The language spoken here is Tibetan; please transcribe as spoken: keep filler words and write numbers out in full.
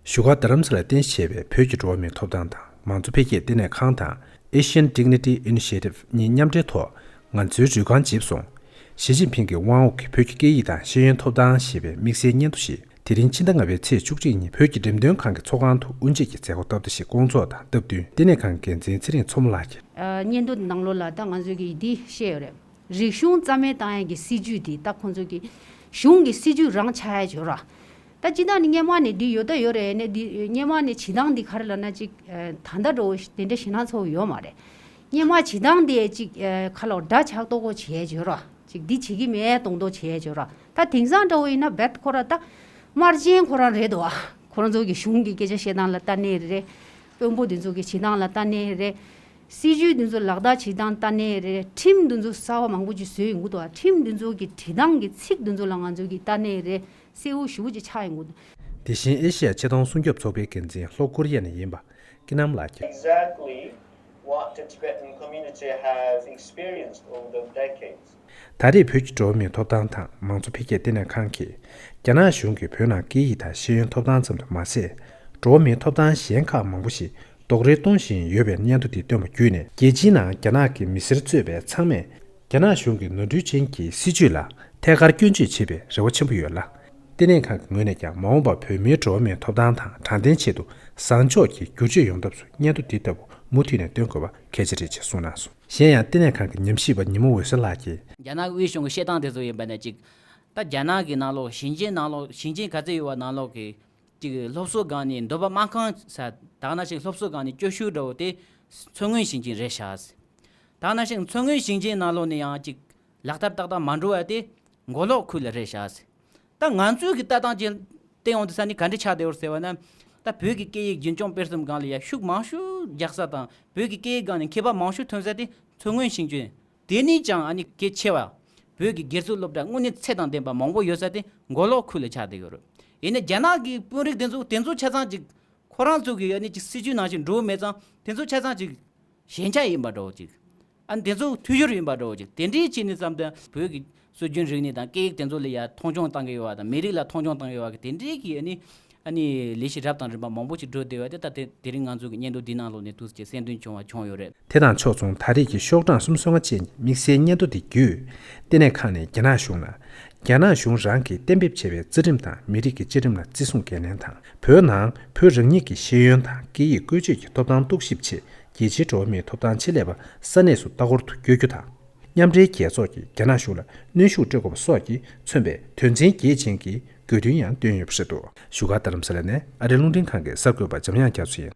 བཞུགས་སྒར་རྡ་རམ་ས་ལར་རྟེན་གཞི་བྱས་པའི་བོད་ཀྱི་འགྲོ་བ་མིའི་ཐོབ་ཐང་དང་མང་གཙོ་འཕེལ་རྒྱས་ལྟེ་གནས་ཁང་དང་Asian Dignity Initiative གཉིས་མཉམ་འབྲེལ་ཐོག་ང་ཚོའི་རུས་རྐང་འཇིབས་སོང་། ཞི་ཅིན་ཕིང་གི་དབང་འོག་གི་བོད་ཀྱི་སྐད་ཡིག་དང་ཤེས་ཡོན་ཐོབ་ཐང་ཞེས་པའི་དམིགས་བསལ་སྙན་ཐོ་ཞིག་དེ་རིང་ཕྱི་ཟླ་ལྔ་པའི་ཚེས་བཅུ་གཅིག་ཉིན་བོད་ཀྱི་འགྲེམས་སྟོན་ཁང་གི་ཚོགས་ཁང་དུ་དབུ་འབྱེད་ཀྱི་མཛད་སྒོ་སྟབས་བདེ་ཞིག་བསྐོང་ཚོགས་དང་སྟབས་བསྟུན་ལྟེ་གནས་ཁང་གི་འགན་འཛིན་ཚེ་རིང་མཚོ་མོ་ལགས་ཀྱིས། ཨ། སྙན་ཐོ་ནང་ལོགས་ལ་ད་ང་ཚོས་ཀྱིས་འདི་བཤད་ཡོད་རེད། རིག་གཞུང་རྩ་མེད་བཏང་ཡས་ཀྱི་སྲིད་ཇུས་འདི་ད་ཁོང་ཚོས་ཀྱིས་གཞུང་གི་སྲིད་ཇུས་རང་ཆགས་ཡས་བྱོས་ར། ད་སྤྱིར་བཏང་ནི་སྔོན་མ་ནས་འདི་ཡོད་ད་ཡོད་རེད་ནས། འདི་སྔོན་མ་ནས་བྱེད་སྟངས་འདི་ག་རེ་ལབ་ན་ཅིག་ཨ། ད་ལྟ་འགྲོ་དེ་འདྲ་ཞེད་སྣང་ཚ་པོ་ཡོད་མ་རེད། སྔོན་མ་བྱེད་སྟངས་འདི་ཅིག་ཨ། ཁ་ལོ་འདྲ་ཆགས་ཏོག་ཏོག་བྱས་བྱོས་ར། ཅིག་འདི་བྱེད་ཀྱི་མེད་མདོག་མདོག་བྱས་བྱོས་ར། ད་དེང་སང་འདྲ་པོ་ཡིན་ན་རྦད་ཁོ་ར་ད་དམར་རྗེན་ཁོ་རང་རེད་དོ། ཁོ་རང་ཚོ་གི་གཞུང་གི་སྐད་ཆ་བཤད་སྟངས་ལ་ལྟ་ནས་རེད། དཔོན་པོ་འདི་ཚོ་གི་བྱེད་སྟངས་ལ་ལྟ་ནས་རེད། སྲིད་ཇུས་འདི་ཚོ་ལག་བསྟར་བྱེད་སྟངས་ལྟ་ནས་རེད། ཁྲིམས་འདི་ཚོ་གསར་པ་མང་པོ་ཅིག་བཟོས་ཡོང་གི་འདུག་ཁྲིམས་འདི་ཚོ་གི་འབྲི་སྟངས་ཀྱི་ཚིག་འདི་ཚོ་ལ་ང་ཚོ་གི་ལྟ་ནས་རེད། གསལ་པོ་ཞེ་པོ་ཅིག་ཆགས་ཡོང་གི་འདུག་དེ་བཞིན་ཨེ་ཤེ་ཡ་ཆེ་མཐོང་སྲུང་སྐྱོབ་ཚོགས་པའི་འགན་འཛིན་ལྷོ་ཀོ་རི་ཡ་ནས་ཡིན་པ་སྐྱིད་སྣང་ལགས་ཀྱིས། Exactly what the Tibetan community has experienced over the decades. ད་རེས་བོད་ཀྱི་འགྲོ་བ་མིའི་ཐོབ་ཐང་དང་མང་གཙོ་འཕེལ་རྒྱས་ལྟེ་གནས་ཁང་གིས་རྒྱ་ནག་གཞུང་གིས་བོད་ནང་སྐད་ཡིག་དང་ཤེས་ཡོན་ཐོབ་ཐང་ཙམ་དུ་མ་ཟད། འགྲོ་བ་མིའི་ཐོབ་ཐང་གཞན་ཁག་མང་པོ་ཞིག་རྡོག་རོལ་གཏོང་བཞིན་ཡོད་པའི་སྙན་ཐོ་དེ་བཏོན་པ་བརྒྱུད་ནས། རྒྱལ་སྤྱིའི་ནང་རྒྱ་ནག་གི་མི་སེར་གཙོས་པའི་ཚང་མས་རྒྱ་ནག་གཞུང་གི་ནོར་འཁྲུལ་ཅན་གྱི་སྲིད་ཇུས་ལ་ཐད་ཀར་སྐྱོན་བརྗོད་བྱེད་པའི་རེ་བ་ཆེན་པོ་ཡོད་ལ། ལྟེ་གནས་ཁང་གི་ངོས་ནས་ཀྱང་མ་འོངས་པར་བོད་མིའི་འགྲོ་བ་མིའི་ཐོབ་ཐང་དང་དྲང་བདེན་ཆེད་དུ་བཟང་ཕྱོགས་ཀྱི་བསྒྱུར་བཅོས་ཡོང་ཐབས་སུ་སྙན་ཐོ་འདི་ལྟ་བུ་མུ་མཐུད་ནས་བཏོན་དགོས་པ་གལ་ཆེ་རེད་ཅེས་གསུངས་གནང་སོང་། གཞན་ཡང་ལྟེ་གནས་ཁང་གི་ཉམས་ཞིབ་པ་ཉི་མ་འོད་ཟེར་ལགས་ཀྱིས། རྒྱ་ནག་གི་དབུས་གཞུང་གི་བཤད་སྟངས་དེ་ཚོ་ཡིན་པ་ནས་ཅིག་ད་རྒྱ་ནག་གི་ནང་ལོགས་ཞིང་ཆེན་ནང་ལོགས་ཞིང་ཆེན་ག་ཚོད་ཡོད་པ་ནང་ལོགས་ཀྱི་ཅིག་སློབ་གསོ་སྒང་ནས་འདོད་པ་སྨྲ་མཁན་ས་ད་ག་ནང་བཞིན་སློབ་གསོ་སྒང་ནས་སྐྱོ་ཤོས་འདྲ་བོ་དེ་མཚོ་སྔོན་ཞིང་ཆེན་རེད་ཤག་ད་ག་ནང་བཞིན་མཚོ་སྔོན་ཞིང་ཆེན་ནང་ལོགས་ནས་ཡང་ཅིག་ལག་བསྟར་ཏག་ཏག་མ་འགྲོ་བ་དེ་མགོ་ལོག་ཁུལ་ལ་རེད་ཤག་ད་ང་ཚོའི་གི་ལྟ་སྟངས་ཅན་བལྟས་ཡོང་དུས་ས་ནི་ག་འདྲ་ཆགས་བསྡད་ཡོད་ཟེར་བ་ན། ད་བོད་ཀྱི་སྐད་ཡིག་རྒྱུན་སྐྱོང་སྤེལ་གསུམ་སྒང་ལ་ཡ་ཤུགས་མང་ཤོས་རྒྱག་ས་དང་བོད་ཀྱི་སྐད་ཡིག་སྒང་ནས་མཁས་པ་མང་ཤོས་ཐོན་ས་དེ་མཚོ་སྔོན་ཞིང་ཆེན། དེ་ནས་ཀྱང་ཨ་ནི་གལ་ཆེ་བ། བོད་ཀྱི་སྒེར་ཚུགས་སློབ་གྲྭ་དངོས་གནས་ཚད་དང་ལྡན་པ་མང་པོ་ཡོད་ས་དེ་མགོ་ལོག་ཁུལ་ལ་ཆགས་བསྡད་ཡོད་རེད། ཡིན་ནའི་རྒྱ་ནག་གི་དཔོན་རིགས་དེ་ཚོ་དེ་ཚོ་ཆ་ཚང་ཅིག་ཁོ་རང་ཚོ་གི་ཨ་ནི་ཅིག་སྲིད་ཇུས་ནང་བཞིན་འགྲོ་མེད་ཙང་དེ་ཚོ་ཆ་ཚང་ཅིག་ཞན་ཆ་ཡིན་པ་འདྲ་བོ་ཅིག་ཨ་ནི་དེ་ཚོ་འཐུས་ཤོར་ཡིན་པ་འདྲ་བོ་ཅིག་དེ་འདྲའི་བྱས་ནས་བསམ་དུས་བོད་ཀྱི་སྲོལ་རྒྱུན་རིག་གནས་དང་སྐད་ཡིག་དེ་ཚོ་ལ་ཡ་མཐོང་ཆུང་བཏང་གི་ཡོད་པ་དང་མི་རིགས་ལ་མཐོང་ཆུང་བཏང་གི་ཡོད་པ་གི་དེ་འདྲའི་གི་ཨ་ནི་ཨ་ནི་ལས་གཞི་རབ་དང་རིམ་པ་མང་པོ་ཞིག་འགྲོ་བསྡད་པ་དེ་ད་དེ་དེ་རིང་ང་ཚོ་གི་སྙན་ཐོ་འདི་ནང་ལོགས་ནས་ཐུགས་རྗེ་གསལ་སྟོན་བྱུང་བ་བྱུང་ཡོད་རེད། དེ་དང་ཕྱོགས་མཚུངས་ད་རེས་ཀྱི་ཤོག་གྲངས་སུམ་ཅུ་སོ་ལྔ་ཅན་གྱི་དམིགས་བསལ་སྙན་ཐོ་དེ་བརྒྱུད། ལྟེ་གནས་ཁང་ནས་རྒྱ་ནག་གཞུང་ལ། རྒྱ་ནག་གཞུང་རང་གིས་གཏན་འབེབས་བྱས་པའི་རྩ་ཁྲིམས་དང་མི་རིགས་ཀྱི་བཅའ་ཁྲིམས་ལ་བརྩི་སྲུང་འགན་ལེན་དང་། བོད་ནང་བོད་རང་ཉིད་ཀྱི་ཤེས་ཡོན་དང་སྐད་ཡིག་བཀོལ་སྤྱོད་ཀྱི་ཐོབ་ཐང་རྟོག་ཞིབ་ཆེད་རྒྱལ་སྤྱིའི་འགྲོ་བ་མིའི་ཐོབ་ཐང་ཆེད་ལས་པ་ས་གནས་སུ་ལྟ་སྐོར་དུ་བསྐྱོད་རྒྱུ་དང་། མཉམ་འབྲེལ་རྒྱལ་ཚོགས་ཀྱིས་རྒྱ་ནག་གཞུང་ལ་གནོན་ཤུགས་སྤྲོད་དགོས་པ་སོགས་ཀྱིས་མཚོན་པའི་དོན་ཚན་བརྒྱད་ཅན་གྱི་དགོས་འདུན་ཡང་བཏོན་ཡོད་པ་རེད་འདུག་བཞུགས་སྒར་རྡ་རམ་ས་ལ་ནས་ཨ་རིའི་རླུང་འཕྲིན་ཁང་གི་གསར་འགོད་པ་འཇམ་དབྱངས་རྒྱ་མཚོ་ཡིན།